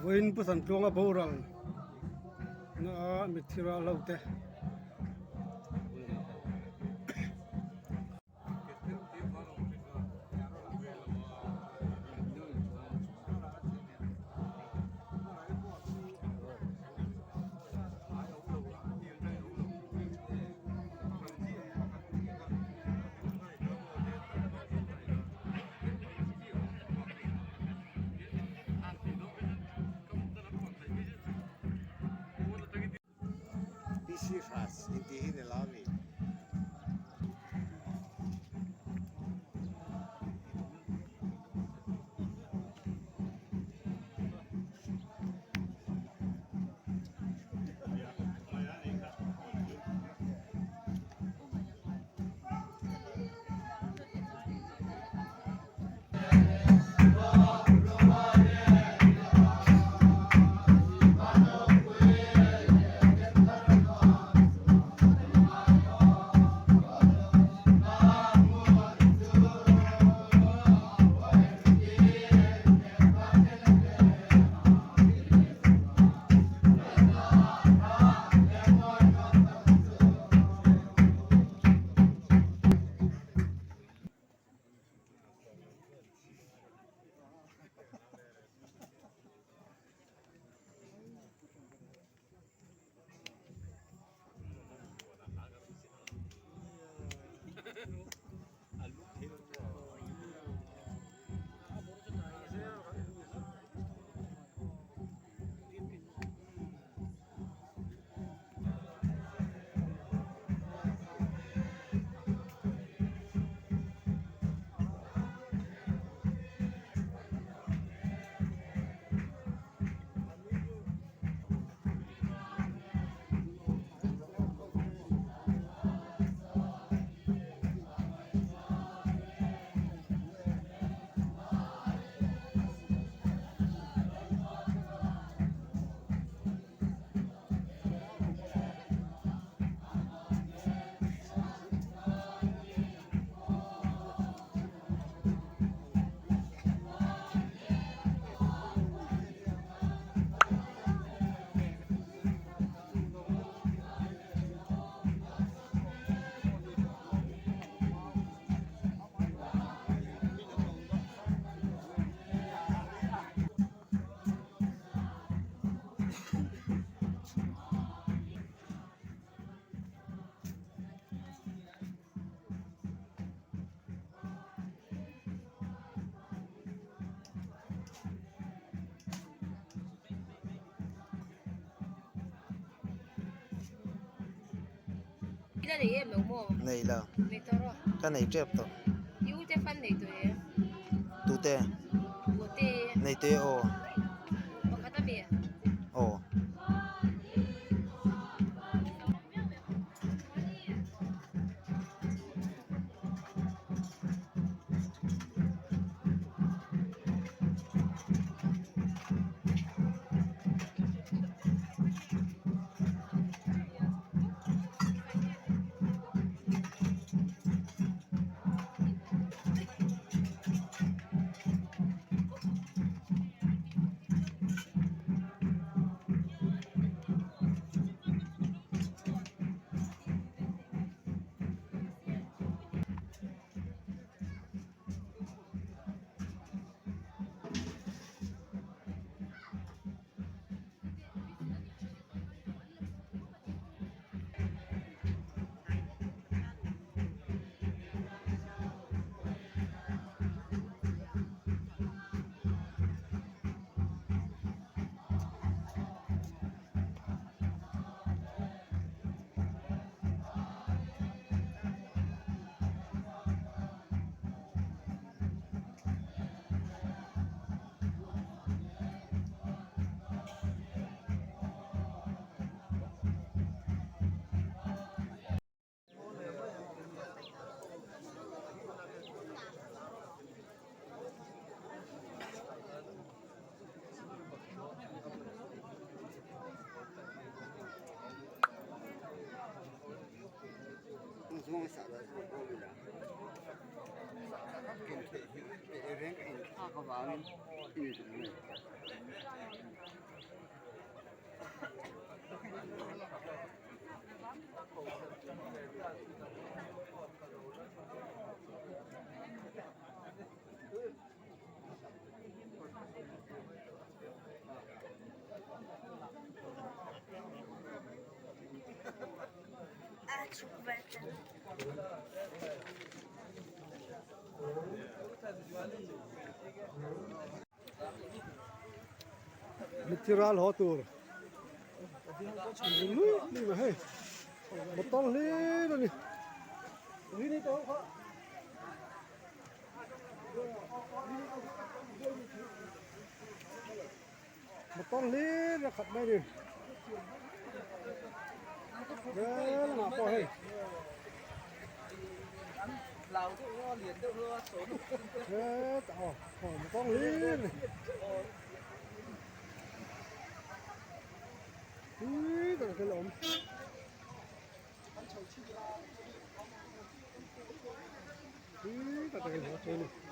Vawiin Pu Santluanga boral na a mitthi ral ho te. PC Hras intih hi ni lo a mi? Nei lo ka nei tep tawh tute nei te aw aw. Chhuk vel te. Mitthi ral haw tur lui lui mai hei motor hlir a ni. Motor hlir a khat mai a ni. Vel lamah pawh hei. Hetah aw aw motor hlir a ni. Tui tak a awm. Tui tak a awm.